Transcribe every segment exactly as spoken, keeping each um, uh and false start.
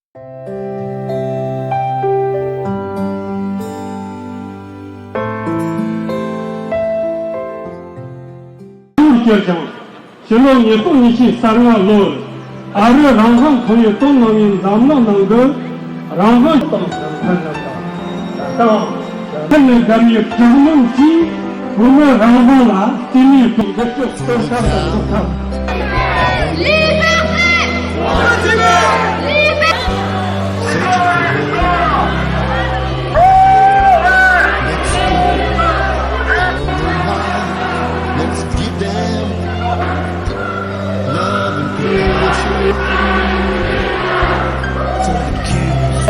ལོར་བསྐྱལ་ཞིང་། ཕྱི་ལོ་ཉིས་སྟོང་ཉི་ཤུ་རྩ་ལྔ་ལོར་ཨ་རིའི་རང་དབང་ཁོར་ཡུག་བཏོན་གནང་བའི་འཛམ་གླིང་ནང་གི་རང་དབང་དང་། དང་། ཕུལ་ནས་བསྡད་པའི་དྲག་གནོན་གྱིས་བོད་མིའི་རང་དབང་ལ་བརྟེན་ནས་འགྱུར་ལྡོག་གཏོང་ཐབས་དང་འགོག་ཐབས།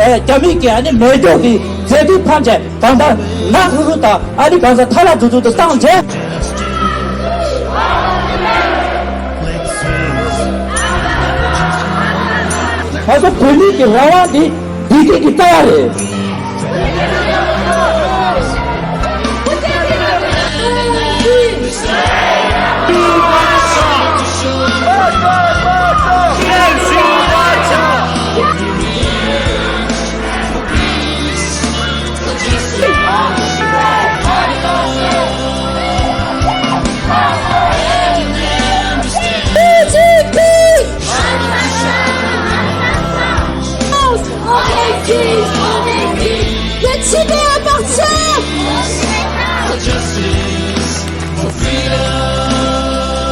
ཨེ། རྒྱ་མི་གིས་ཨ་ནི་མེ་སྒྱོགས་ཀྱི་རྫས་དུག་ཕམ་བྱས། གང་ལྟར་ནག་རུ་རུ་དང་ཨ་ནི་གང་ཟག་ཐ་ལ་རྫུ་རྫུ་དུ་བཏང་རྗེས། ང་ཚོ་བོད་མི་གི་རང་དབང་འདི་བདེ་སྐྱིད་ཀྱི་རྩ་བ་རེད། Le Tibet appartient.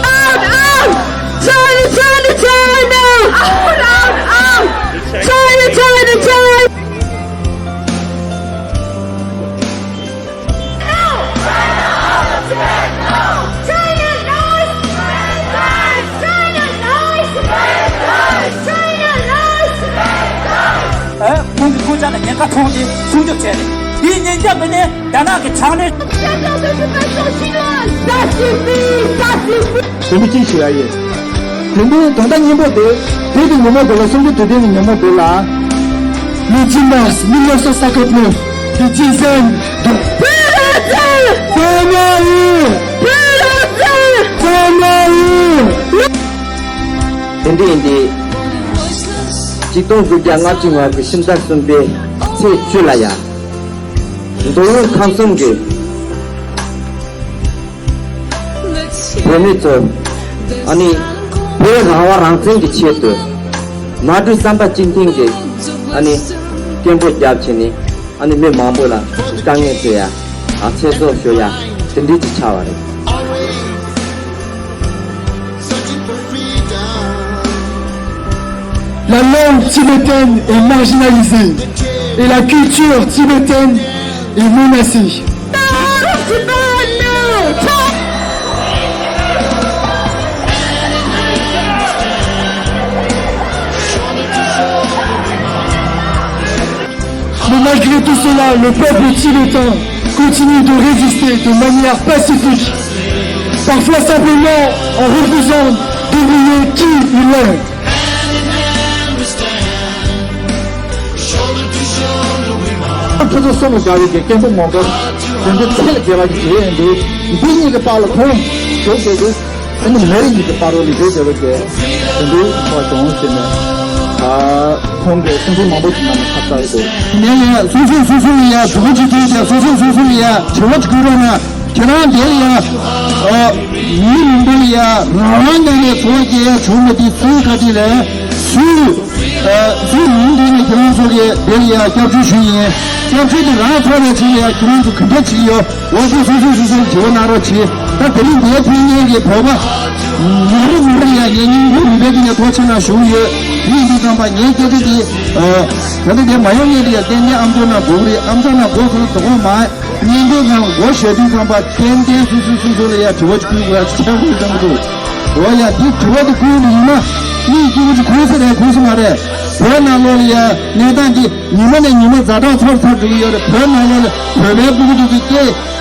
Out, out! China, China, China! Out, out, out! China, China, China! ཨེ། ཁོང་གི་སྐུ་ཕྱྭ་ལ་ཉེན་ཁ་མཐོང་སྟེ་སྲུང་སྐྱོབ་བྱས་ནས། དེའི་ཉེན་རྐྱབ་པ་ནི་རྒྱ་ནག་གི་དྲག་གནོན། དེ་འདྲ་ཅིག་ཞུ་ཡ་ཡིན། དེ་འདྲའི་དོན་དག་སྙིང་པོ་དེ། བོད་ཀྱི་ཉིན་མོ་དེ་ལ། གསུམ་བཅུ་དོན་ལྡན་གྱི་ཉིན་མོ་དེ་ལ། Le dix mars mille neuf cent cinquante-neuf, le dix août, donc, དེ་འདྲ་ཡིན་ཏེ། ཆིག་སྟོང་དགུ་བརྒྱ་ལྔ་བཅུ་ང་དགུ་ཕྱི་ཟླ་གསུམ་པའི་ཚེས་བཅུ་ལ་ཡ། མདོ་དབུས་ཁམས་གསུམ་གྱི་བོད་མི་ཚོ། ཨ་ནི་བོད་རང་དབང་རང་བཙན་གྱི་ཆེད་དུ། མ་གྲོས་བསམ་པ་གཅིག་མཐུན་གྱིས། ཨ་ནི་སྐད་འབོད་བརྒྱབ་བྱས་ནས། ཨ་ནི་མི་མང་པོ་ལ་དཀའ་ངལ་སྤྲད་ཡ། ཨ། ཚེ་སྲོག་ཤོར་ཡ། དེ་འདྲ་ཅིག་ཆགས་པ་རེད། La langue tibétaine est marginalisée et la culture tibétaine est menacée. Mais malgré tout cela, le peuple tibétain continue de résister de manière pacifique, parfois simplement en refusant d'oublier qui il est. ཁོ་ཚོ་གསུམ་ལ་དགའ་བའི་གི་སྐད་འབོད་མང་པོ་དེ་འདྲ་ཚད་ལས་བརྒལ་བ་ཞིག་བྱས་ཡོང་དུས། འདི་གཉིས་ཀྱི་བར་ལ་ཁོང་བྱོག་བྱས་ཏེ། ཨ་ནི་མེ་རི་གཉིས་ཀྱི་བར་ལ་ལི་བེ་བྱས་པ་དེ་དེ་འདྲའི་ཐོག་བྱུང་ཟེར་ནས། ཨ། ཁོང་གིས་གསུང་འཕྲིན་མང་པོ་ཞིག་གནང་ནས་ཁ་བཏགས་ཡོད་འདུག་ནས་ཡ་སོ་སོ་སོ་སོ་ལ་ཡ་གྲོས་མོལ་བྱེད་དུས་ཀྱང་སོ་སོ་སོ་སོ་ལ་ཡ་དྲི་བ་ཅིག་བསྐུར་རོགས་གནང་། ཁྱེད་རང་དེ་ལ་ཡ། ཨ། མི་མང་པོ་ལ་ཡ་རང་དབང་ངང་ནས་འཚོ་བ་སྐྱེལ་ཡ་བྱུང་མེད་དེ་སུའི་བཀའ་དྲིན་རེད། སུའི། ཨ། སུའི་མིང་འདོན་ནས་ཁྱེད་རང་ཚོ་གིས་དེ་ལ་ཡ་སྐྱབས་བཅོལ་ཞུས་ཡིན། སྐྱབས་བཅོལ་དེ་རང་ཚོགས་པའི་ཆེད་ལ་ཡ་ཁྱེད་རང་ཚོ་ག་འདྲ་བྱེད་ཀྱི་ཡོད། འོ་ཚོ་སོ་སོ་སོ་སོར་དྲི་བ་གནང་རོགས་གྱིས། ད་དེ་རིང་འདིར་ཕེབས་མཁན་གྱི་བོད་པ་མང་པོ་མང་པོ་ལ་ཡ་ངས་སྙིང་ཁོང་རུས་པའི་གཏིང་ནས་ཐུགས་རྗེ་ཆེ་གནང་ཞུ་གི་ཡོད། དེ་ཡིན་དུས་ཙམ་པ་ངའི་སྐད་ཆ་དེ། ཨ། ད་ལྟ་དེ་མ་ཡོང་མཁན་དེ་ཡ་ཏན་ཏན་ཨ་མཆོག་ནང་འགོ་གི་རེད། ཨ་མཆོག་ནང་འགོ་གི་རེད། དོ་དགོང་མ་སྙིང་ཁོང་ནང་འགོ་བཞག་དུས་ཙམ་པ་ཏན་ཏན་སོ་སོ་སོ་སོ་ལ་ཡ་དྲི་བ་ཅིག་བསྐུར་དགོས་ཡ་ཆེན་པོ་ཡོད་བསམ་གི་འདུག་འོ་ཡ། དེ་དྲི་བ་དེ་བསྐུར་ནས་ཡིན་ན་མིའི་སྐྱིད་པོ་ཅིག་ཁུག་ས་རེད་ཁུག་ས་མ་རེད། བོད་ནང་ལོགས་ལ་ཡ་གནས་སྟངས་དེ་ཉི་མ་ནས་ཉི་མ་ཛ་དྲག་ཚ་རུ་ཚ་རུ་འགྲོ་གི་ཡོད་རེད། བོད་ནང་ལོགས་ལ་བོད་པའི་སྤུ་གུ་དེ་ཚོ་སྐད་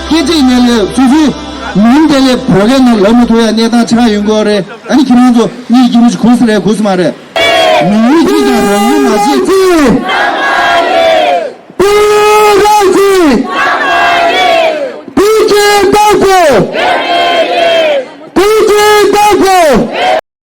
སྐད་ཅིག་ནས་ལས་སོ་སོའི་མིང་དེ་ལས་བོད་སྐད་ནང་ལབ་མི་ཐུབ་ཡ་གནས་སྟངས་ཆགས་ཡོང་གི་ཡོད་རེད། ཨ་ནི་ཁྱེད་རང་ཚོ་མིའི་སྐྱིད་པོ་ཅིག་ཁུག་ས་རེད་ཁུག་ས་མ་རེད། མི་ཡུལ་གཅིག་དང་རང་ཡུལ་མ་གཅིག་བོད་ཀྱི་བདག་པོ། བོད་ཀྱི་བདག་པོ།